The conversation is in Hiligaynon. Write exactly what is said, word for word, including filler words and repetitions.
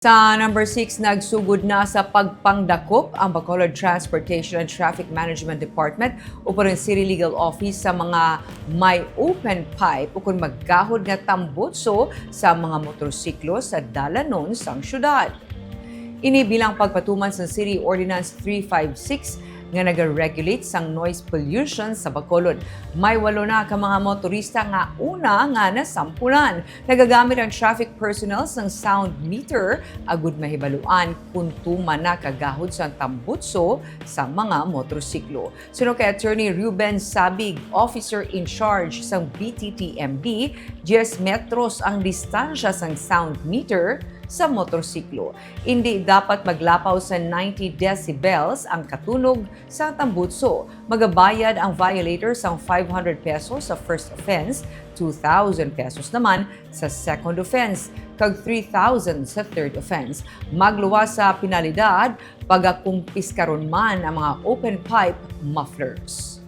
Sa number six, nagsugod na sa pagpangdakop ang Bacolod Transportation and Traffic Management Department upod ang City Legal Office sa mga may open pipe ukon maggahod nga tambutso sa mga motorsiklo sa dalanon sang syudad. Ini bilang pagpatuman sa City Ordinance three five six nga nagaregulate sang noise pollution sa Bacolod. May walo na ka mga motorista nga una nga nasampulan. Nagagamit ang traffic personnel sang sound meter agud mahibaluan kon tuman na kagahod sang tambutso sa mga motorsiklo. Suno kay Attorney Ruben Sabig, officer in charge sang B T T M D, diyes metros ang distansya sang sound meter sa motorsiklo. Indi dapat maglapaw sa ninety decibels ang katunog sa tambutso. Magabayad ang violator sang five hundred pesos sa first offense, two thousand pesos naman sa second offense, kag three thousand sa third offense. Magluwas sa penalidad, pagakumpiskaron man ang mga open pipe mufflers.